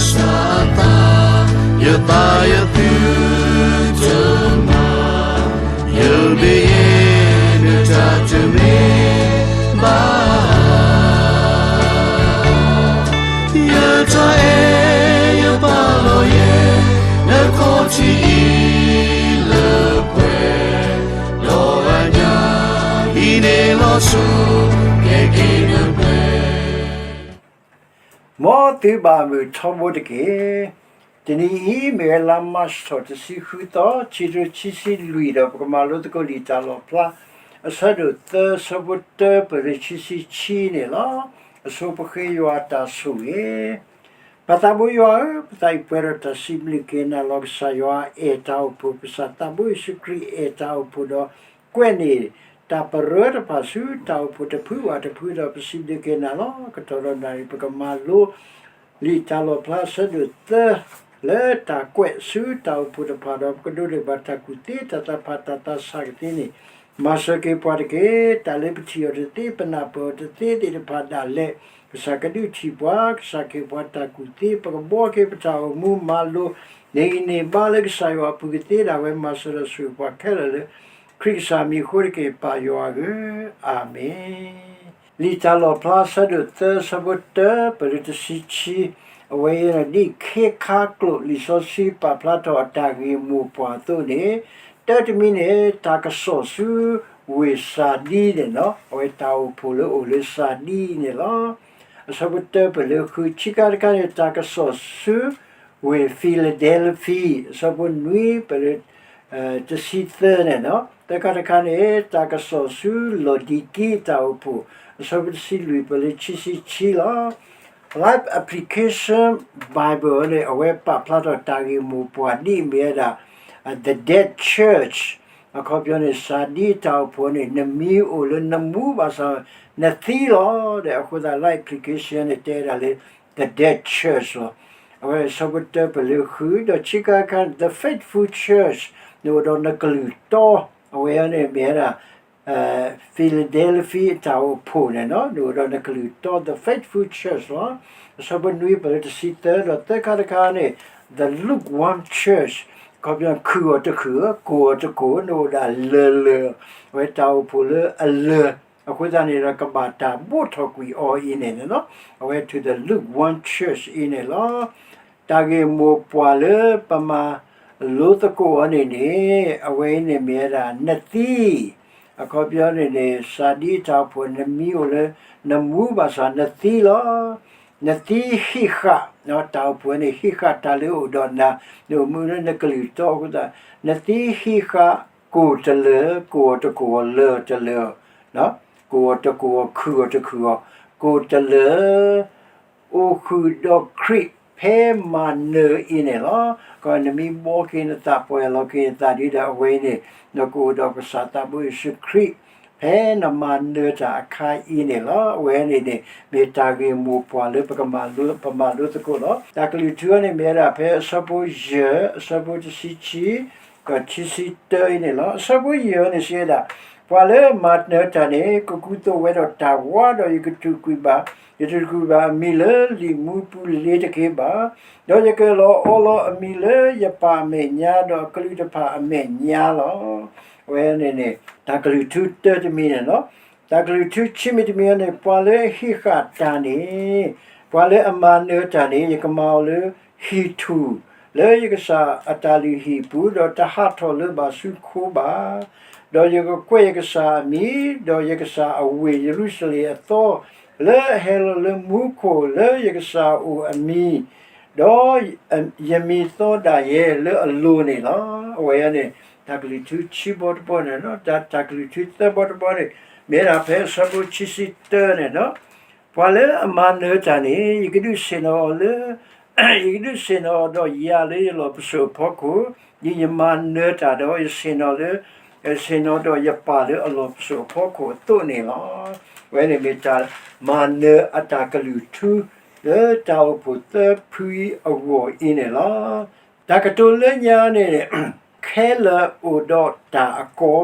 စၢသး, ယသးယသုတမၤ, ယမ့ၢ်ယဲဒၣ်တၢ်တမ့ၢ်ဘၣ်. ယတၢ်အဲၣ်ယပာ်လီၤယဲ, နခီၣ်ထံးအံၤလၢပှဲၤ, ဒီးအညၣ်အံၤန့ၣ်လီၤဆိ, ကဲက့ၤနပှဲၤ မ်သုဘၣ်မုာ်ထီဘိတက့ၢ်. တနံၤအံၤ မ့ၢ်ဝဲလါမၢ်ၡးထီၣ်တဆံဃုသီ, ခံကထိခံဆံလွံၢ်ဒီး ပကမၤလိသကိးလံာ်တၢ်လီၣ်ဖျါ အဆၢဒိၣ်သၢ အဆၢဖိတၢပၢၢ်လၢခံဆံခံန့ၣ်လီၤ. အဆိပဃ့ယွၤအတၢ်ဆိၣ်ဂ့ၤ ပၢ်သးဘိယွၤဧၢ, ပသးအံၤပှဲၤဒီးတၢ်စံးဘျုးက့ၤနၤလီၤ. ကစၢ်ယွၤအဲၣ်တၢ်အိၣ်ဖှိၣ်, ကစၢ်သးဘိယ့ၣ်ၡူးခရံာ်အဲၣ်တၢ်အိၣ်ဖှိၣ်ဒီး ကွဲးန့ၢ်တၢ်ပရၢတဖၣ်ဆူတၢ်အိၣ်ဖှိၣ်တဖုဘၣ်တဖုဒီး ပစံးဘျုးက့ၤနၤလီၤ. ကတီၢ်ဒီးနၣ်ရံၣ် ပကမၤလိ လံာ်တၢ်လီၣ်ဖျါအဆၢဒိၣ်သၢ လၢတၢ်ကွဲးဆူတၢ်အိၣ်ဖှိၣ်တဖၣ်ဒီး ပကဒိးန့ၢ်ဘၣ်တၢ်ကူၣ်သ့ တၢ်သးဖး တၢ်သးဆးကသ့န့ၣ် မၤစၢၤက့ၤပှၤတက့ၢ်. တၢ်လၢပထံၣ်အီၤတသ့ ပနၢ်ပၢၢ်အီၤတသ့သ့ၣ်တဖၣ်ဒၣ်လဲာ် ကစၢ်ကဒုးထံၣ်ပှၤ, ကစၢ်ကဟ့ၣ်ပှၤတၢ်ကူၣ်သ့, ပကဘှီက့ၤပတၢ်အိၣ်မူမၤလိ န့ၢ်ဂံၢ်န့ၢ်ဘါလၢကစၢ်ယွၤအပူၤကသ့ဒၣ်ဝဲ မၤစၢၤဒီးဆိၣ်ဂ့ၤပှၤခဲလၢာ်လၢ ခရံာ်ကစၢ်မံၤအဃိတက့ၢ် ပၢ်ယွၤဧၢ, အၤမ့ၣ်. လံာ်တၢ်လီၣ်ဖျါအဆၢဒိၣ်သၢ အဆၢဖိတၢပၢၢ်လၢတဆံခံ, အဝဲအံၤဒ်ခ့ခါကျိာ်လံာ်စီဆှံပာ်ဖျါထီၣ်အတၢ်ဂ့ၢ်မိၢ်ပှၢ်အသိးန့ၣ်, တၢတမံၤန့ၣ် တၢ်ကစီၣ်ဆူဝ့ၢ်စၤဒံန့ၣ်လီၤ. အဝဲတၢ်အိၣ်ဖှိၣ်လၢအိၣ်လၢစၤဒံန့ၣ်လီၤ. အဆၢဖိတၢပၢၢ်လၢဃု, ခံခါတခါန့ၣ် တၢ်ကစီၣ်ဆူ ဝ့ၢ်ဖံလဒဲလဖံ, အဆၢဖိနွံပၢၢ်လၢ တဆံသၢန့ၣ်လီၤ. သၢခါတခါန့ၣ် တၢ်ကစီၣ်ဆူလီၣ်ဒံၤကံအတၢ်အိၣ်ဖှိၣ်, အဆၢဖိတဆံလွံၢ်ပၢၢ်လၢခံဆံခံလီၤ. Life Application Bible န့ၣ် အဝဲပာ်ဖျါထီၣ်တၢ်ဂ့ၢ်မိၢ်ပှၢ်ဒ်အမ့ၢ်ဝဲဒၣ် The Dead Church, အခီပညီန့ၣ် စၤဒံတၢ်အိၣ်ဖှိၣ်န့ၣ် နမံၤအိၣ်လၢနမူဘၣ်ဆၣ် နသံလီၤ. ဒီးအဃိသတး Life Application န့ၣ် တဲဝဲဒၣ်လၢ The Dead Church လီၤ. အဝဲအဆၢဖိတၢပၢၢ်လၢဃု, ဒီးခံခါတခါန့ၣ် The Faithful Church, နအိၣ်ဒီးနကလုၢ်တီ, အဝဲန့ၣ်မ့ၢ်ဝဲဒၣ် Philadelphia အတၢ်အိၣ်ဖှိၣ်န့ၣ်လီၤ. နအိၣ်ဒီးနကလုၢ်တီ The Faithful Church လီၤ. အဆၢဖိနွံပၢၢ်လၢတဆံသၢ, ဒီးသၢခါတခါန့ၣ် The Lukewarm Church, အခီပညီ ခုၣ်အီၤတခုၣ်, ကိၢ်အီၤတကိၢ်, နအိၣ်ဒၣ်လၢၢ်လၢၢ်, အဝဲတၢ်အိၣ်ဖှိၣ်လၢအလၢၢ်, အဃိသတးန့ၣ်ဒီး ကဘၣ်တၢ်ဘိးထီၣ်ကွံာ်အီၤအံၤန့ၣ်လီၤ. အဝဲ to the lukewarm church အံၤန့ၣ်လီၤ. တၢ်ဂ့ၢ်မိၢ်ပှၢ်လၢပမၤလိသကိးအီၤန့ၣ်န့ၣ် အဝဲအံၤန့ၣ်မ့ၢ်ဝဲဒၣ် နသံ, အခီပညီန့ၣ်န့ၣ် စၤဒံတၢ်အိၣ်ဖှိၣ် နမံၤအိၣ်လၢနမူဘၣ်ဆၣ်နသံလီၤ. နသံဟံးဃာ်, တၢ်အိၣ်ဖှိၣ်န့ၣ် ဟံးဃာ်တၢ်လၢအအိၣ်ဒီးနၤ, နအိၣ်မူလၢနကလုၢ်တီအဃိသတး, နသံဟံးဃာ် ကိၢ်တလၢာ်, ကိၢ်အီၤတကိၢ်အီၤ, လၢာ်တလၢာ်, ကိၢ်အီၤတကိၢ်အီၤ, ခုၣ်အီၤတခုၣ်အီၤ, ကိၢ်တလၢာ် အိၣ်ဃုာ်ဒီးခရံာ်ဖဲမၤနၢၤအံၤန့ၣ်လီၤ. ကီး နမ့ၢ်ဘှီက့ၤနသး ပီၢ်ယၢ်လီၤက့ၤနသးဒ်ဒီး အဝဲအံၤန့ၣ် နကအိၣ်ဒီးကစၢ်သးဘိယ့ၣ်ၡူးခရံာ် ဖဲနမၤနၢၤတၢ်အခါအံၤန့ၣ်လီၤ. အဝဲန့ၣ်န့ၣ် မ့ၢ်တၢ်ဂ့ၢ်မိၢ်ပှၢ်လၢပကမၤလိ, ပမၤလိသကိးလီၤ. တၢ်ကလုၢ်ထူအံၤန့ၣ်မ့ၢ်ဝဲဒၣ် ဖဲအဆၢဖိယဲၢ်, အဆၢဖိတဆံခံ, ကီး ခံဆံတၢအံၤန့ၣ်လီၤ. အဆၢဖိယဲၢ်န့ၣ်စံးဝဲဒၣ်, ပှၤလၢအမၤနၢၤတၢ်န့ၣ် ကကူသိးဝဲဒီးတၢ်ဝါ, ဒီးယကထုးကွံာ်ဘၣ်, ယတထုးကွံာ်ဘၣ်အမံၤလၢလံာ်မူပူၤလ့ၤတက့ၢ်ဘၣ်. ဒီးယကလီၤအီလီၤအမံၤလၢယပၢ်အမဲာ်ညါ, ဒီးအကလုၢ်တဖၣ်အမဲာ်ညါလီၤ. အဝဲန့ၣ်န့ၣ် တၢ်ကလုၢ်ထူတၢတမံၤန့ၣ်လီၤ. တၢ်ကလုၢ်ထူခံမံၤတမံၤန့ၣ် ပှၤလၢအဟံးဃာ်တၢ်န့ၣ်, ပှၤလၢအမၤနၢၤတၢ်န့ၣ် ယကမၤအီၤလၢဟံၣ်ထူၣ် လၢယကစၢ်အတၢ်လုၢ်ဟံၣ်အပူၤ, ဒီးတဟးထီၣ်လၢၤဘၣ်ဆူခိဘၣ်. ဒီးယကကွဲးယကစၢ်အမံၤ, ဒီးယကစၢ်အဝ့ၢ်ယရူၤၡလ့ၣ်အသီ, လၢအဟဲလီၤလၢမူခိၣ်လၢယကစၢ်အအိၣ်အမံၤ, ဒီးယမံၤသီဒၣ်ယဲလၢအလိၤန့ၣ်လီၤ. အဝဲန့ၣ် တၢ်ကလုၢ်ထူခံဘီတဘီန့ၣ်လီၤ. တၢ်, တၢ်ကလုၢ်ထူသၢဘီတဘီန့ၣ် မ့ၢ်ဒၣ်ဖဲအဆၢဖိခံဆံတၢန့ၣ်လီၤ. ပှၤလၢအမၤနၢၤတၢ်န့ၣ် ယကဒုးဆ့ၣ်နီၤအီၤလၢ, ယကဒုးဆ့ၣ်နီၤအီၤဒီးယၤလၢယလီၢ်ပစိာ်အဖီခိၣ်, ဒ်ယမၤနၢၤတၢ်ဒီးယဆ့ၣ်နီၤလၢ, ဆ့ၣ်နီၤဒီးယပၢ်လၢအလီၢ်ပစိာ်အဖီခိၣ်အသိးန့ၣ်လီၤ. အဝဲန့ၣ်မ့ၢ်တၢ်မၤနၢၤအတၢ်ကလုၢ်ထူ လၢတၢ်အိၣ်ဖှိၣ်သၢဖုအံၤအဂီၢ်အံၤန့ၣ်လီၤ. တၢ်ကတိၤလၢညါန့ၣ် ခဲလၢာ်အိၣ်ဒီးတၢ်အကီ,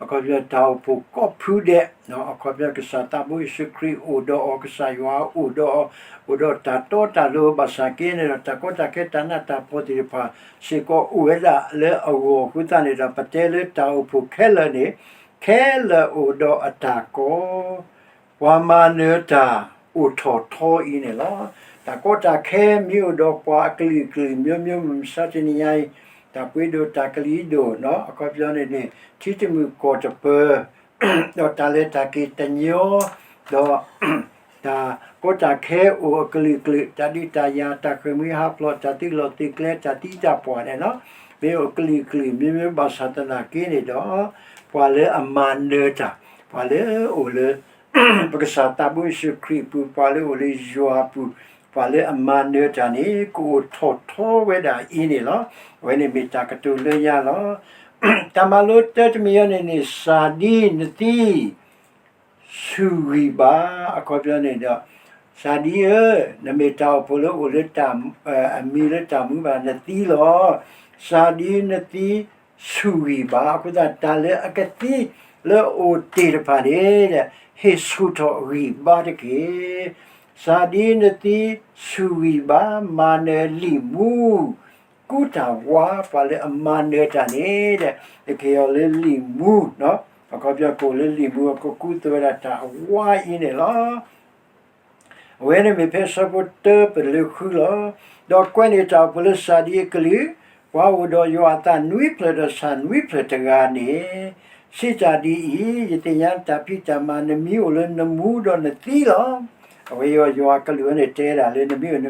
အခီပညီတၢ်အိၣ်ဖှိၣ်ကိးဖုဒဲး, အခီပညီကစၢ်သးဘိယ့ၣ်ၡူးခရံာ်အိၣ်ဒီးအီၤ, ကစၢ်ယွၤအိၣ်ဒီးအီၤ, အိၣ်ဒီးတၢ်တီတၢ်လိၤဘၣ်ဆၣ်က့န့ၣ်ဒီး တၢ်ကီတၢ်ခဲတၢ်နးတၢ်ဖှီၣ်သ့ၣ်တဖၣ် စ့ၢ်ကီးအိၣ်ဝဲဒၣ်လၢအဂီၢ်အဃိသတးန့ၣ်ဒီး ပတဲလၢတၢ်အိၣ်ဖှိၣ်ခဲလၢာ်န့ၣ် ခဲလၢာ်အိၣ်ဒီးအတၢ်ကီ ပှၤမၤနၢၤတၢ်အိၣ်ထီၣ်ထီအံၤန့ၣ်လီၤ. တၢ်ကီတၢ်ခဲမ့ၢ်အိၣ်ဒီးပှၤအကလုာ်ကလုာ် မျိုးမျိုး မုၢ်မဆါတနံၤညါအံၤ, တၢ်ပှ့ၤဒိၣ်တၢ်ကလံၤဒိၣ်နီၤ, အခီပညီန့ၣ်န့ၣ် ထံတမုၢ်ကီၢ်တပၢၤ, ဒီးတၢ်လဲၤတၢ်က့ၤတညီ, ဒီး တၢ်ကီတၢ်ခဲအိၣ်အကလုာ်ကလုာ်, တၢ်ဒုးတၢ်ယၤ, တၢ်ဃ့ၢ်မှံဟးဖျိး, တၢ်သုးလီၢ်သုးကျဲ, တၢ်သံတၢ်ပှၢ်န့ၣ်နီၤ, မ့ၢ်အိၣ်ကလုာ်ကလုာ် မျိုးမျိုး ဘၣ်ဆၣ်သနာ်က့န့ၣ်ဒီး ပှၤလၢအမၤနၢၤတၢ်, ပှၤလၢအအိၣ်လၢ ပကစၢ်သးဘိယ့ၣ်ၡူးခရံာ်အပူၤ, ပှၤလၢအအိၣ်လၢယွၤအပူၤ, ပှၤလၢအမၤနၢၤတၢ်န့ၣ် ကအိၣ်ထီၣ်ထီဝဲဒၣ်အံၤန့ၣ်လီၤ. အဝဲန့ၣ်မ့ၢ်တၢ်ကတိၤလၢညါလီၤ. တၢ်မၤလိတၢတမံၤအံၤန့ၣ်န့ၣ် စၢ်ဒံနသံ ဆူၣ်ဂံၢ်ဘါ, အခီပညီန့ၣ်ဒီး စၢ်ဒံဧၢ, နမ့ၢ်တၢ်အိၣ်ဖှိၣ်လၢအိၣ်လၢ အမံၤလၢတၢ်မူဘၣ်နသံလီၤ. စၢ်ဒံနသံ ဆူၣ်ဂံၢ်ဘါ, အဃိသတး တၢ်လၢအကသံလၢအအိၣ်တ့ၢ်တဖၣ်န့ၣ် ဟ့ၣ်ဆူၣ်ထီၣ်ဂံၢ်ဘါတက့ၢ်. စၢ်ဒံနသံ ဆူၣ်ဂံၢ်ဘါ, မၤနၢၤလံာ်မူ ကူတၢ်ဝါ, ပှၤလၢအမၤနၢၤတၢ်န့ၣ် ယကဟ့ၣ်အီၤလၢလံာ်မူ, အခီပညီကအိၣ်လၢလံာ်မူ ကကူသိးဝဲဒၣ်တၢ်ဝါအံၤန့ၣ်လီၤ. အဝဲန့ၣ်မ့ၢ်ဖဲဆၢဖိတၢပလၢဃုလီၤ. ဒီးကွဲးန့ၢ်တၢ်အိၣ်ဖှိၣ်လၢစၢ်ဒံအကလုၢ်, ပှၤအိၣ်ဒီးယွၤအသးနွံဖျၢၣ်ဒီးဆၣ်နွံဖျၢၣ်တဂၤန့ၣ်, စံးတၢ်ဒ်အံၤ, ယသ့ၣ်ညါတၢ်ဖံးတၢ်မၤနမံၤအိၣ်လၢနမူဒီးနသံလီၤ. အဝဲအံၤယွၤအကလုၢ်ဝဲန့ၣ်တဲဒၣ်လၢနမံၤအိၣ်န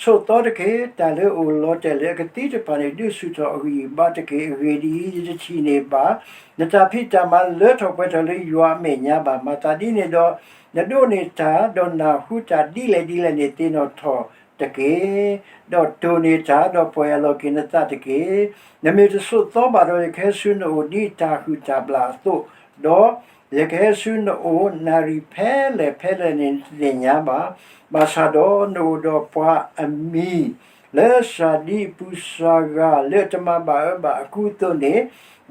ဆိးသီတက့ၢ်, တၢ်လၢအိၣ်လီၤတဲာ်လၢအကသံတဖၣ်န့ၣ် ဒုးဆူၣ်ထီၣ်အဂံၢ်အဘါတက့ၢ်. အဂ့ၢ်ဒ်အံၤ, ယတထံၣ်န့ၢ်ဘၣ် နတၢ်ဖံးတၢ်မၤလၢထီၣ်ပှဲၤထီၣ်လၢယွၤအမဲာ်ညါဘၣ်. မၤသးဒ်န့ၣ်ဒီး နဒိးန့ၢ်တၢ်, ဒီးနၢ်ဟူတၢ်ဒ်လဲၣ်ဒ်လဲၣ်န့ၣ် သ့ၣ်နီၣ်ထီၣ်တက့ၢ်. ဒီးတိၢ်န့ၢ်တၢ်, ဒီးပီၢ်ယၢ်လီၤက့ၤနသးတက့ၢ်. နမ့ၢ်တဆိးသီဘၣ်ဒီး ယကဟဲဆူနအိၣ်ဒ်တၢ်ဟုၣ်တၢ်ဘျၣ်အသိး, ဒီး ယကဟဲဆူနအိၣ်နၣ်ရံၣ်ဖဲလဲၣ်ဖဲလဲၣ်န့ၣ် နတသ့ၣ်ညါဘၣ်. ဘၣ်ဆၣ်ဒီးနအိၣ်ဒီးပှၤအမံၤ လၢစၢ်ဒံအပူၤစှၤဂၤ လၢအတမၤဘၣ်အၢဘၣ်အကူအသိးန့ၣ်,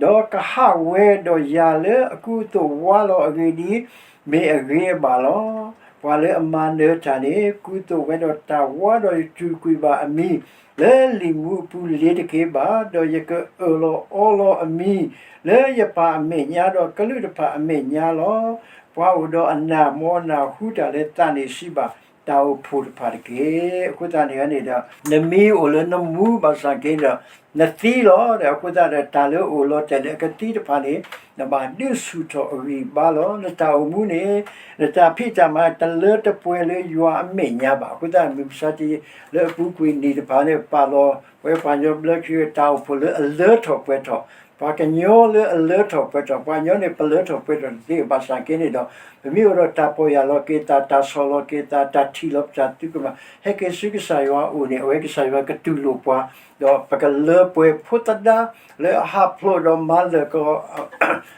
ဒီးကဟးဝဲဒီးယၤလၢအကူအသိးဝါလီၤ. အဂ့ၢ်ဒ်အံၤ, မ့ၢ်အဂ့ၤအဘၣ်လီၤ. ပှၤလၢအမၤနၢၤတၢ်န့ၣ် ကူသိးဝဲဒီးတၢ်ဝါ, ဒီးယတူၢ်ကွံာ်ဘၣ်အမံၤ လၢလံာ်မူအပူၤလ့ၤတက့ၢ်ဘၣ်. ဒီးယကအၢၣ်လီၤအီလီၤအမံၤ လၢယပၢ်အမဲာ်ညါ ဒီးကလုာ်တဖၣ်အမဲာ်ညါလီၤ. ပှၤအိၣ်ဒီးအနၢ်မ့ၢ်နၢ်ဟူတၢ်လၢသးန့ၣ်စံးဘၣ် တၢ်အိၣ်ဖှိၣ်တဖၣ်တက့ၢ်. အဃိသတးန့ၣ်န့ၣ်ဒီး နမံၤအိၣ်လၢနမူဘၣ်ဆၣ်က့ဒီး နသံလီၤ. အဃိသတးဒီး တၢ်လၢအအိၣ်လီၤတဲာ်လၢအကသံတဖၣ်န့ၣ် နဘၣ်ဒုးဆူၣ်ထီၣ်အဂံၢ်ဘါလီၤ. နတၢ်အိၣ်မူန့ၣ် နတၢ်ဖံးတၢ်မၤတလၢတပှဲၤလၢယွၤအမဲာ်ညါဘၣ်. အဃိသတး မုၢ်မဆါတနံၤ လၢအပူၤကွံာ်နံၣ်တဖၣ်န့ၣ် ပာ်လီၤဝဲပှၤကညီဘျၢထံ တၢ်အိၣ်ဖှိၣ်လၢအလၢထီၣ်ပှဲၤထီၣ်, ပှၤကညီလၢအလၢထီၣ်ပှဲၤထီၣ်, ပှၤကညီန့ၣ် ပလၢထီၣ်ပှဲၤထီၣ်တသ့ဘၣ်ဆၣ်က့န့ၣ်ဒီး ပမ့ၢ်အိၣ်ဒီးတၢ်ပီၢ်ယၢ်လီၤက့ၤသး, တၢ်ဆီၣ်လီၤက့ၤသး, တၢ်ထံၣ်လီၤပတၢ်သးကမၣ်, ဟဲက့ၤဆူကစၢ်ယွၤအအိၣ်န့ၣ် အဝဲကစၢ်ယွၤကတူၢ်လိာ်ပှၤ, ဒီးပကလၢပှဲၤဖိသဒါ လၢအဟးဖျိးဒီးမၤလၢာ်ကီၤ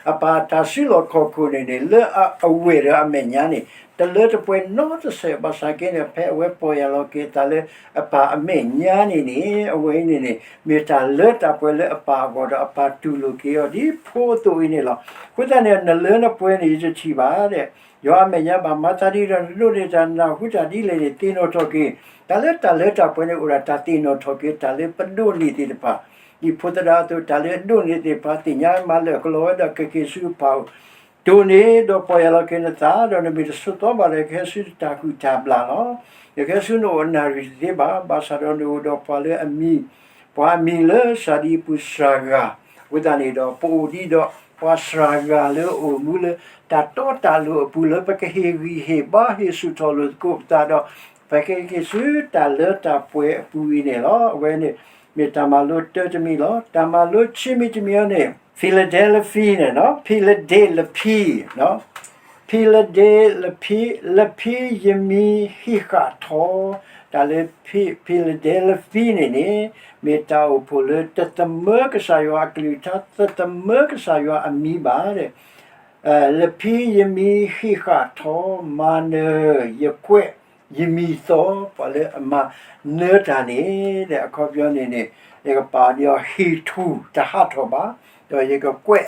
အပၢ်တၢ်စုလီၢ်ခီၣ်ခိၣ်န့ၣ်န့ၣ် လၢအဝဲၢ်ဒီးအမဲာ်ညါန့ၣ် တလၢတပှဲၤနီတစဲးဘၣ်ဆၣ်က့န့ၣ် ဖဲအဝဲပီၢ်ယၢ်လီၤက့ၤသးလၢအပၢ်အမဲာ်ညါန့ၣ်န့ၣ် အဝဲအံၤန့ၣ်န့ၣ် မ့ၢ်တၢ်လၢတၢ်ပှဲၤလၢအပၢ်အဂီၢ်ဒီး အပၢ်တူၢ်လိာ်က့ၤအီၤဒ်ဖိအသိးအံၤန့ၣ်လီၤ. အဃိသတးန့ၣ် နလၢနပှဲၤန့ၣ် ယတထံၣ်ဘၣ်ဒဲး, ယွၤအမဲာ်ညါဘၣ်မၤသးဒ်ဒီး နဒိးန့ၢ်တၢ်နၢ်ဟူတၢ်ဒ်လဲၣ်န့ၣ် သ့ၣ်နီၣ်ထီၣ်က့ၤ, တၢ်လၢတၢ်လၢတၢ်ပှဲၤန့ၣ် အိၣ်ဒၣ်တၢ်သ့ၣ်နီၣ်ထီၣ်က့ၤ တၢ်လၢပဒိးန့ၢ်သ့ၣ်တဖၣ် ဒ်ဖိသဒါအသိး တၢ်လၢအဒိးန့ၢ်သ့ၣ်တဖၣ် သ့ၣ်ညါမၤလၢာ်ကလီၤဝဲဒီးကက့ၤဆူအပၢ်အအိၣ်, တိၢ်န့ၢ်ဒီးပီၢ်ယၢ်လီၤက့ၤနသး, ဒီးနမ့ၢ်တဆိးသီဘၣ်ဒီး ယကဟဲဆူတၢ်ဟုၣ်တၢ်ဘျၣ်လီၤ. ယကဟဲဆူနအိၣ်နၣ်ရံၣ်တသ့ဘၣ်, ဘၣ်ဆၣ်ဒီးနအိၣ်ဒီးပှၤလၢအမံၤ, ပှၤအမံၤလၢစၢ်ဒံအပူၤစှၤဂၤ, အဃိသတးန့ၣ်ဒီး ပအိၣ်ဒံးဒီးပှၤစှၤဂၤလၢအအိၣ်မူလၢ တၢ်တီတၢ်လိၤအပူၤလၢ ပကဟ့ၣ်ဂံၢ်ဟ့ၣ်ဘါ ဟ့ၣ်ဆူၣ်ထီၣ်လိာ်သကိးပသးဒီး ပကက့ၤဆူတၢ်လၢတၢ်ပှဲၤအပူၤအံၤန့ၣ်လီၤ. အဝဲန့ၣ် မ့ၢ်တၢ်မၤလိတၢတမံၤလီၤ. တၢ်မၤလိခံမံၤတမံၤအံၤန့ၣ် Philadelphia န့ၣ်လီၤ. ဖံလဒ့လဖံ, ဖံလဒ့လဖံ, လဖံယမံၤဟံးဃာ်ထီၣ်, တၢ်လၢ ဖံ, ဖံလဒ့လဖံန့ၣ်န့ၣ် မ့ၢ်တၢ်အိၣ်ဖှိၣ်လၢတသမၢကစၢ်ယွၤအကလုၢ်ကထါ, တသမၢကစၢ်ယွၤအမံၤဘၣ်ဒီး လဖံယမံၤဟံးဃာ်ထီၣ်, မၤနၢၤ, ယကွဲး, ယမံၤသီ, ပှၤလၢအမၤနၢၤတၢ်န့ၣ် ဒီးအခီပညီန့ၣ်န့ၣ် ယကပာ်ဒ်အီၤ ဟံၣ်ထူၣ်တဟးထီၣ်ဘၣ်, ဒီးယကကွဲး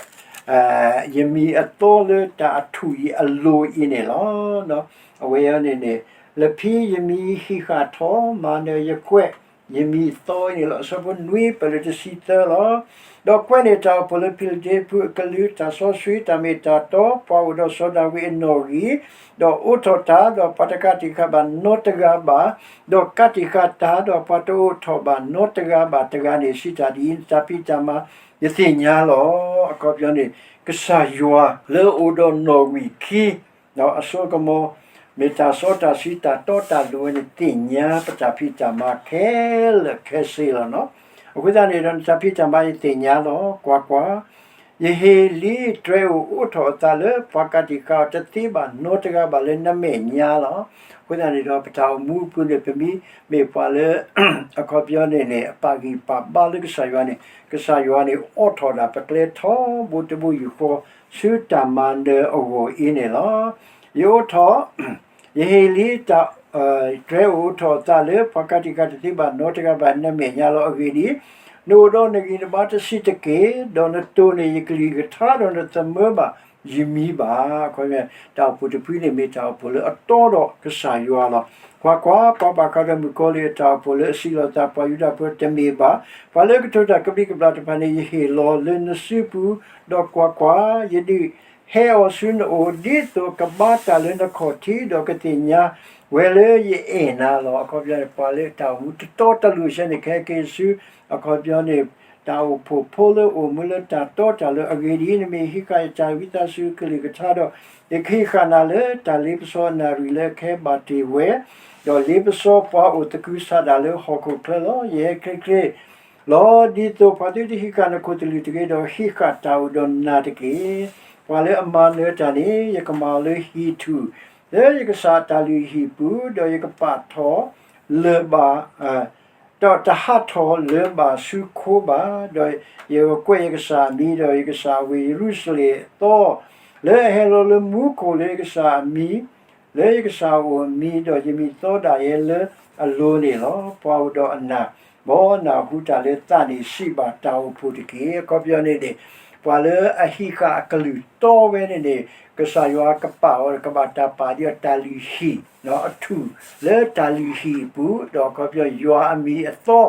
ယမံၤအသီလၢတၢ်အထူၣ်အံၤအလိၤအံၤန့ၣ်လီၤ. အဝဲအံၤန့ၣ်န့ၣ်, လၢဖဲယမံၤဟံးဃာ်ထီၣ် မၤနၢၤယကွဲး ယမံၤသီအံၤန့ၣ်လီၤ. အဆၢဖိနွံ ပၢၢ်လၢတဆံသၢလီၤ. ဒီးကွဲးန့ၢ်တၢ်အိၣ်ဖှိၣ်လၢဖံလဒ့ဖုအကလုၢ်, တၢ်စီဆှံ, တၢ်မ့ၢ်တၢ်တီ, ပှၤအိၣ်ဒီးစီၤဒၤဝံးအနီၣ်ဂံၢ်, ဒီးအိးထီၣ်တၢ်, ဒီးပှၤတကးတံာ်ဃာ်ဘၣ်နီတဂၤဘၣ်, ဒီးကးတံာ်ဃာ်တၢ်, ဒီးပှၤတအိးထီၣ်ဘၣ်နီတဂၤဘၣ်တဂၤန့ၣ် စံးတၢ်ဒ်အံၤ, နတၢ်ဖံးတၢ်မၤယသ့ၣ်ညါလီၤ. အခီပညီန့ၣ် ကစၢ်ယွၤလၢအအိၣ်ဒီးနီၣ်ဂံၢ်ခံ အစိကမီၤ, မ့ၢ်တၢ်စီတၢ်ဆှံ တၢ်တီတၢ်လိၤဝဲန့ၣ် သ့ၣ်ညါပတၢ်ဖံးတၢ်မၤခဲလၢာ်ခဲဆ့လီၤ. အဃိသတးန့ၣ်ဒီး နတၢ်ဖံးတၢ်မၤယသ့ၣ်ညါလီၤ. ကွၢ်ကွၢ်, ယဟ့ၣ်လံတြဲၤအိၣ်အိးထီၣ်အသးလၢ ပှၤကးတံာ်ဃာ်အီၤတသ့ဘၣ်နီတဂၤဘၣ်လၢနမဲာ်ညါလီၤ. အဃိသတးန့ၣ်ဒီး ပတၢ်အိၣ်မူအပူၤန့ၣ် ပမ့ၢ်မ့ၢ်ပှၤလၢ အခီပညီန့ၣ်န့ၣ် အပာ်ဂံၢ်ပာ်ဘါလၢကစၢ်ယွၤန့ၣ် ကစၢ်ယွၤန့ၣ် အိးထီၣ်ဒၣ်ပကျဲထီဘိတဘိယူၢ်ဃီ ဆူတၢ်မၤနၢၤအဂီၢ်အံၤန့ၣ်လီၤ. ယအိးထီၣ် ယဟ့ၣ်လံတၢ် တြဲၤအိၣ်အိးထီၣ်အသးလၢ ပှၤကးတံာ်ဃာ်တသ့ဘၣ်နီတဂၤဘၣ်နမဲာ်ညါလီၤ. အဂ့ၢ်ဒ်အံၤ, နအိၣ်ဒီးနဂံၢ်နဘါတဆံးတက့ၢ်, ဒီးနတိၢ်န့ၢ်ယကလုၢ်ကထါ ဒီးနသမၢဘၣ်ယမံၤဘၣ်. အခီပညီ တၢ်အိၣ်ဖှိၣ်တဖုန့ၣ် မ့ၢ်တၢ်အိၣ်ဖှိၣ်လၢအတီဒီးကစၢ်ယွၤလီၤ. ကွၢ်ကွၢ်, ပှၤဘၣ်ဃးဒီးမုၣ်ကီၤလံၢ်အတၢ်အိၣ်ဖှိၣ်လၢအစံးလီၤသး ပှၤယူဒၤဖိတမ့ၢ်ဘၣ်. ပှၤလၢကတိၤတၢ်ကဘျံးကဘျၣ်တဖၣ်န့ၣ် ယဟ့ၣ်လီၤလၢနစုပူၤ, ဒီးကွၢ်ကွၢ်, ယဒုးဟဲအီၤဆူနအိၣ်, ဒ်သိးကဘါတၢ်လၢနခီၣ်ထံး, ဒီးကသ့ၣ်ညါဝဲလၢယအဲၣ်နၤလီၤ. အခီပညီန့ၣ် ပှၤလၢတၢ်အိၣ်မူတတီတလိၤဆဲန့ၣ် ကဟဲက့ၤဆူ အခီပညီန့ၣ် တၢ်အိၣ်ဖှိၣ်ဖိလၢအိၣ်မူလၢတၢ်တီတၢ်လိၤအဂ့ၢ်ဒ်အံၤ, နမ့ၢ်ဟံးဃာ်ယတၢ်ဝံသးစူၤကလုၢ်ကထါဒီး, ယကဟံးဃာ်နၤလၢတၢ်လ့ပစီအနၣ်ရံၣ်လၢအကဟဲဘၣ်တ့ၢ်ဝဲ, ဒီးလ့ပစီပှၤအိၣ်သကုၤဆးဒးလၢဟီၣ်ခိၣ်ချၢလီၤ. ယဟဲချ့ချ့လီၤ. ဒ်သိးပှၤသုတဟံးဃာ်နခိၣ်သလုးတဂ့ၤ, ဒီးဟံးဃာ်တၢ်အိၣ်ဒီးနၤတက့ၢ်. ပှၤလၢအမၤနၢၤတၢ်န့ၣ် ယကမၤအီၤလၢဟံၣ်ထူၣ် လၢယကစၢ်အတၢ်လုၢ်ဟံၣ်ပူၤ, ဒီးယကပာ်ထီၣ်လၢၤဘၣ် ဒီးတဟးထီၣ်လၢၤဘၣ်ဆူခိဘၣ်, ဒီးယကကွဲးယကစၢ်အမံၤ, ဒီးယကစၢ်အဝ့ၢ်ယရူၤၡလ့ၣ်အသီ, လၢအဟဲလီၤလၢမူခိၣ်လၢယကစၢ်အမံၤ, လၢယကစၢ်အအိၣ်အမံၤ, ဒီးယမံၤသီဒၣ်ယဲလၢအလိၤန့ၣ်လီၤ. ပှၤအိၣ်ဒီးအနၢ်, မ်နၢ်ဟူတၢ်လၢသးန့ၣ် စံးဘၣ်တၢ်အိၣ်ဖှိၣ်တက့ၢ်. အခီပညီန့ၣ်န့ၣ် ပှၤလၢအဟံးဃာ်အကလုၢ်တီဝဲန့ၣ်န့ၣ် ကစၢ်ယွၤကပာ်အီၤ ကဘၣ်တၢ်ပာ်ဒ်အီၤတၢ်လုၢ်ဟံၣ်အထူၣ် လၢတၢ်လုၢ်ဟံၣ်အပူၤ, ဒီးအခီပညီယွၤအမံၤအသီ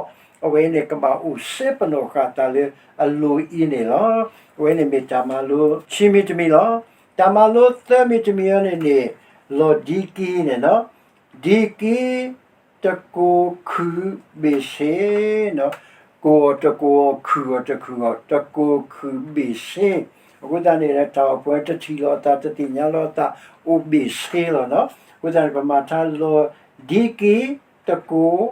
အဝဲန့ၣ်ကဘၣ်အိၣ်စ့ပနီၣ်ဃာ်သးလၢအလိၤအံၤန့ၣ်လီၤ. အဝဲန့ၣ်မ့ၢ်တၢ်မၤလိခံမံၤတမံၤလီၤ. တၢ်မၤလိသၢမံၤတမံၤအံၤန့ၣ်န့ၣ် လီၤဒံက့ၤန့ၣ်လီၤ. ဒံက့ၤ တကိးခုၣ်ဘ့ၣ်ဆ့, ကိးအီၤတကိးအီၤ ခုၣ်အီၤတခုၣ်အီၤ တကိးခုၣ်ဘ့ၣ်ဆ့, အဃိသတးန့ၣ် တၢ်အိၣ်ဖှိၣ်တထံၣ်လိာ်အသး တသ့ၣ်ညါလိာ်အသး အိၣ်ဘ့ၣ်ဆ့လီၤ. အဃိသတးန့ၣ် ပမၤထါလီၤဒံက့ၤ တကိး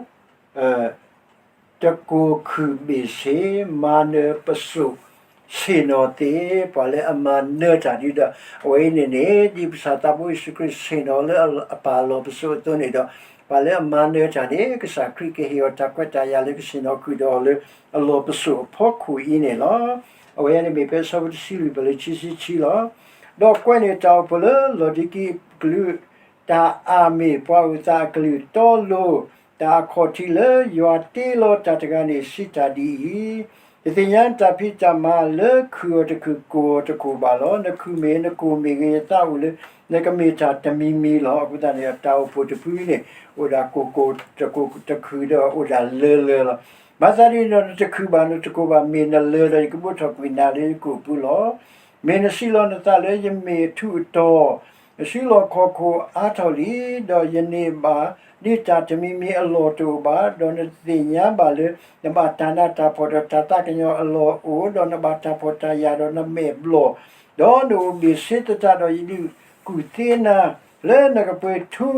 တကိးခုၣ်ဘ့ၣ်ဆ့, မၤနၢၤပစိာ်ဆ့ၣ်နီၤသ့, ပှၤလၢအမၤနၢၤတၢ်ဒ်ဒီး အဝဲအံၤန့ၣ်န့ၣ် ဒ်ပကစၢ်သးဘိယ့ၣ်ၡူးခရံာ်ဆ့ၣ်နီၤလၢအပၢ်အလီၢ်ပစိာ်အသိးန့ၣ်ဒီး ပှၤလၢအမၤနၢၤတၢ်န့ၣ် ကစၢ်ခရံာ်ကဟ့ၣ်အီၤတၢ်ခွဲးတၢ်ယာ်လၢကဆ့ၣ်နီၤဃုာ်ဒီးအီၤလၢအလီၢ်ပစိာ်အဖီခိၣ်အံၤန့ၣ်လီၤ. အဝဲအံၤန့ၣ်မ့ၢ်ဖဲအဆၢဖိတဆံလွံၢ် ပၢၢ်လၢခံဆံခံလီၤ. ဒီးကွဲးန့ၢ်တၢ်အိၣ်ဖှိၣ်လၢလီၤဒံက့ၤအကလုၢ် တၢ်အၣ်မ့ၢ်ပှၤအိၣ်သးအကလုၢ်တီလိၤ, တၢ်အခီၣ်ထံးလၢယွၤတ့လီၤတၢ်တဂၤန့ၣ် စံးတၢ်ဒ်အံၤ, ယသ့ၣ်ညါနတၢ်ဖံးတၢ်မၤလၢခုၣ်အီၤတခုၣ် ကိၢ်အီၤတကိၢ်ဘၣ်လီၤ. နခုၣ်မ့ၢ်ဂ့ၤ နကိၢ်မ့ၢ်ဂ့ၤ ယသးအိၣ်လၢနကမ့ၢ်တၢ်တမံၤမံၤလီၤ. အဃိသတးန့ၣ် တၢ်အိၣ်ဖှိၣ်တဖုန့ၣ် အိၣ်ဒၣ်ကိၢ်ကိၢ်တကိၢ်တခုၣ်ဒီးအိၣ်ဒၣ်လၢလၢလီၤ. ဘၣ်ဆၣ်ဒ်န့ၣ်ဒီး နတခုၣ်ဘၣ်နတကိၢ်ဘၣ် မ့ၢ်နလၢဒီး ယကဘိးထီၣ်ကွံာ်နၤလၢယကိာ်ပူၤလီၤ. မ့ၢ်နစံးလီၤနသးလၢယမ့ၢ်အထူးအတီၤ, နစုလီၢ်ခီၣ်ခိၣ်အါထီၣ်လံ, ဒီးယန့ၢ်ဘၣ်ဒ်တၢ်တမံၤမံၤအလီၢ်တအိၣ်ဘၣ်, ဒီးနသ့ၣ်ညါဘၣ်လၢ နဘၣ်တၢ်နးတၢ်ဖှီၣ်ဒီးတၢ်သးကညီၤအလီၢ်အိၣ်, ဒီးနဘၣ်တၢ်ဖှီၣ်တၢ်ယာ်ဒီးနမဲာ်ဘျီၣ်, ဒီးနအိၣ်ဘ့ၣ်ဆ့သတးဒီး ယဒုးကူၣ်သ့နၤလၢနကပှ့ၤထူ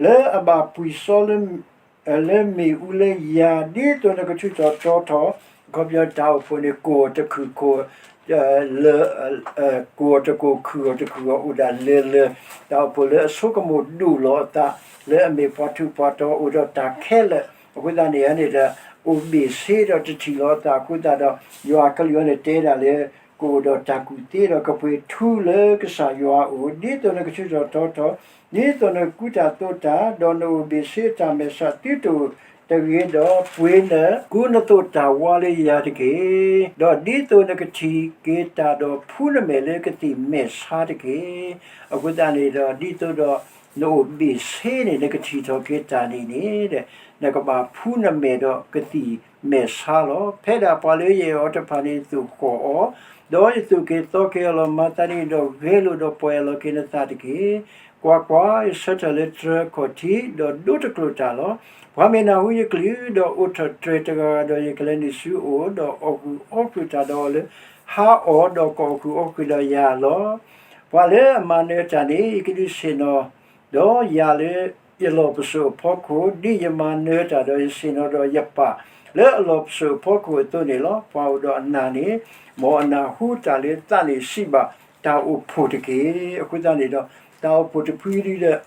လၢအဘၣ်ပှံၢ်စီလၢ လၢမ့ၣ်အူလၢယၤ, ဒ်သိးနကထူးထီၣ်တီထီၣ်, အခီပညီတၢ်အိၣ်ဖှိၣ်န့ၣ် ကိၢ်အီၤတခုၣ်ခိၣ်, လၢ ကိၢ်အီၤတကိၢ်ခုၣ်အီၤတခုၣ်အီၤ အိၣ်ဒၣ်လၢလၢ, တၢ်အိၣ်ဖှိၣ်လၢအဆိကမိၣ်ဒိၣ်လီၤအသး လၢအမ့ၢ်ပှၤထူးပှၤတီၤအိၣ်ဒီးတၢ်ခဲလၢာ်, အဃိသတးန့ၣ်န့ၣ်ဒီး အိၣ်ဘ့ၣ်ဆ့ဒီးတထံၣ်လီၤအသးအဃိသတးဒီး ယွၤအကလုၢ်အံၤန့ၣ်တဲဒၣ်လၢ ကအိၣ်ဒီးတၢ်ကူၣ်သ့ဒီးကပှ့ၤထူလၢကစၢ်ယွၤအအိၣ်, ဒ်သိးနကထူးထီၣ်တီထီၣ်, ဒ်သိးနကူတၢ်သိးတၢ်, ဒီးနအိၣ်ဘ့ၣ်ဆ့အတၢ်မဲာ်ဆှးသုတအိၣ် တဂ့ၤဒီးပှ့ၤနကူနသိးတၢ်ဝါလၢယၤတက့ၢ်. ဒီးဒ်သိးနကထံၣ်က့ၤတၢ်ဒီးဖှူနမဲာ်လၢကသံၣ်မဲာ်ဆါတက့ၢ်. အဃိသတးန့ၣ်ဒီး ဒ်သိးဒီးနအိၣ်ဘ့ၣ်ဆ့န့ၣ် နကထံၣ်ထီၣ်က့ၤတၢ်န့ၣ်န့ၣ် နကဘၣ်ဖှူနမဲာ်ဒီးကသံၣ်မဲာ်ဆါလီၤ. ဖဲဒၣ်ပှၤလၢယအဲၣ်အီၤတဖၣ်န့ၣ်သိၣ်ဃီၣ်အီၤ, ဒီးယသိၣ်က့ၤသီက့ၤအီၤလီၤ. မၤသးဒ်န့ၣ်ဒီးဂဲၤလိာ်ဒီးပီၢ်ယၢ်လီၤက့ၤနသးတက့ၢ်. ကွၢ်ကွၢ်, ယဆၢထၢၣ်လၢတြၢၤခီၣ်ထံး, ဒီးဒိတကျိာ်တၢ်လီၤ. ပှၤမ့ၢ်နၢ်ဟူယကလုၢ်, ဒီးအိးထီၣ်တြဲၤတဂၤဂၤဒီး ယကလဲၤနုာ်ဆူအအိၣ်, ဒီးအီၣ်ဃုာ်အီၣ်ဃုာ်တၢ်ဒီးအီၤလၢဟါအီၣ်, ဒီးကအီၣ်ဃုာ်အီၣ်ဃုာ်ဒီးယၤလီၤ. ပှၤလၢအမၤနၢၤတၢ်န့ၣ် ယကဒုးဆ့ၣ်နီၤ ဒီးယၤလၢယလီၢ်ပစိာ်အဖီခိၣ်, ဒ်ယမၤနၢၤတၢ်ဒီးယဆ့ၣ်နီၤဒီးယပၢ်လၢအလီၢ်ပစိာ်အဖီခိၣ်အသိးန့ၣ်လီၤ. ပှၤအိၣ်ဒီးအနၢ်န့ၣ် မ်အနၢ်ဟူတၢ်လၢသးန့ၣ်စံးဘၣ်တၢ်အိၣ်ဖှိၣ်တက့ၢ်. အဃိသတးန့ၣ်ဒီး တၢ်အိၣ်ဖှိၣ်တဖုဒ်ဒီး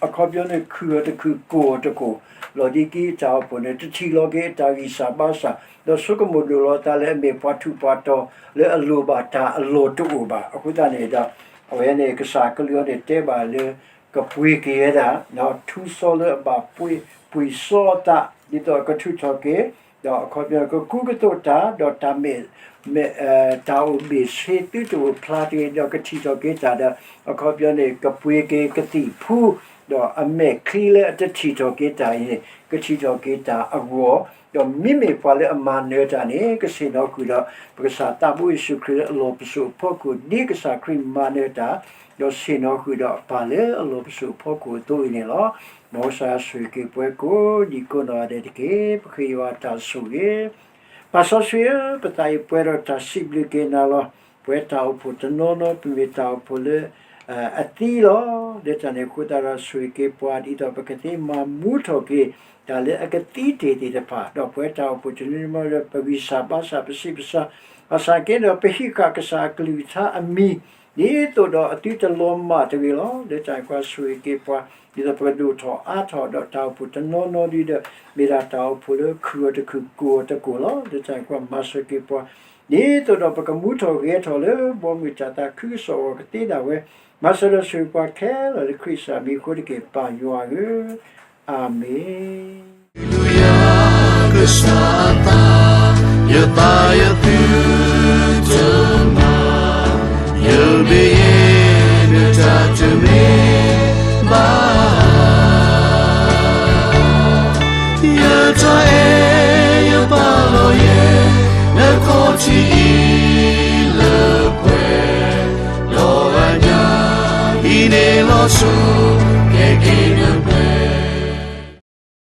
အခီပညီန့ၣ် ခုၣ်အီၤတခုၣ် ကိၢ်အီၤတကိၢ်, လီၤဒ်က့တၢ်အိၣ်ဖှိၣ်န့ၣ် တထံၣ်လီၤက့ၤအတၢ်ဂံၢ်စၢ်ဘါစၢ်, ဒီးဆိကမိၣ်ဒိၣ်လီၤအသးလၢအမ့ၢ်ပှၤထူးပှၤတီၤလၢအလိၣ်ဘၣ်တၢ်အလီၢ်တအိၣ်ဘၣ်. အဃိသတးန့ၣ်ဒီး အဝဲန့ၣ် ကစၢ်အကလုၢ်အီၤန့ၣ်တဲဘၣ်လၢ ကပှ့ၤက့ၤဝဲဒၣ် ထူစီလၢအဘၣ်ပှ့ၤ, ပှ့ၤစီအသး ဒ်သိးအကထုးထီၣ်က့ၤ ဒီးအခီပညီ ကကူကသိးတၢ် ဒီးတၢ်မဲာ် မဲာ် တၢ်အိၣ်ဘ့ၣ်ဆ့သုတအိၣ်ဖျါတဂ့ၤ ဒီးကထံၣ်ထီၣ်က့ၤတၢ်ဒီး အခီပညီန့ၣ် ကပှ့ၤက့ၤကသံၣ်ဖှူ ဒီးအမဲာ်ချံလၢအတထံၣ်ထီၣ်က့ၤတၢ်အံၤန့ၣ် ကထံၣ်ထီၣ်က့ၤတၢ်အဂီၢ်, ဒီးမ့မ့ၢ်ပှၤလၢအမၤနၢၤတၢ်န့ၣ် ကဆ့ၣ်နီၤဃုာ်ဒီး ပကစၢ်သးဘိယ့ၣ်ၡူးခရံာ်လၢအလီၢ်ပစိာ်အဖီခိၣ် ဒ်ကစၢ်ခရံာ်မၤနၢၤတၢ် ဒီးဆ့ၣ်နီၤဃုာ်ဒီးအပၢ်လၢအလီၢ်ပစိာ်အဖီခိၣ်အသိးအံၤန့ၣ်လီၤ. မ်ကစၢ်ယွၤဆိၣ်ဂ့ၤက့ၤပှၤကိးဒံးကိးနီၢ်ဂၤဒဲးတက့ၢ်. ပဃ့ယွၤအတၢ်ဆိၣ်ဂ့ၤ ပၢ်စီဆှံဧၢ, ပသးအံၤပှဲၤဒီးတၢ်စံးဘျုးက့ၤနၤလီၤ. ပဝဲတၢ်အိၣ်ဖှိၣ်တနီၤနီၤ ပမ့ၢ်တၢ်အိၣ်ဖှိၣ်လၢ အသံလီၤ. လၢတၢ်န့ၣ်အဃိသတးဒီး ဆိၣ်ဂ့ၤက့ၤပှၤ ဒ်သိးပကသ့မၤမူထီၣ်က့ၤ တၢ်လၢအကသံတ့ၢ်သ့ၣ်တဖၣ်, ဒီးပဝဲတၢ်အိၣ်ဖှိၣ်တနီၤနီၤဒီး ပဂံၢ်စၢ်ဘါစၢ် ပဆံးပစၢ်, ဘၣ်ဆၣ်က့ဒီး ပဟံးဃာ်ကစၢ်အကလုၢ်ကထါအမံၤ ဒ်သိးဒီးအသုတလီၤမၢ်တဂ့ၤလီၤ. လၢတၢ်န့ၣ်အဃိ ဆိၣ်ဂ့ၤက့ၤပှၤ ဒ်သိးပကဒိၣ်ထီၣ်အါထီၣ်ဒီးတၢ်အိၣ်ဖှိၣ်တနီၤနီၤဒ်ဒီး မ့ၢ်ဒၣ်တၢ်အိၣ်ဖှိၣ်လၢခုၣ်အီၤတခုၣ် ကိၢ်အီၤတကိၢ်လီၤ. လၢတၢ်န့ၣ်အဃိ မၤစၢၤက့ၤပှၤ ဒ်သိးဒီးပကမူထီၣ်ဂဲၤထီၣ်လၢ ဘီမုၢ်တၢ်သးခုကစီၣ်အဂီၢ်ကသ့ဒၣ်ဝဲ, မၤစၢၤဒီးဆိၣ်ဂ့ၤပှၤခဲလၢာ်လၢခရံာ်စၢ်မံၤအဃိတက့ၢ် ပၢ်ယွၤဧၢ, အၤမ့ၣ်. ကစၢ်အသး, ယသးယသုတမၤ, ယဘၣ်ယဲနတၢ်တမ့ၢ်ဘၣ် ယတၢ်အဲၣ်ယပာ်လီၤယဲ နခီၣ်ထံးအံၤလၢပှဲၤဒီးအညါ, ဟံးန့ၢ်လီၤဆိ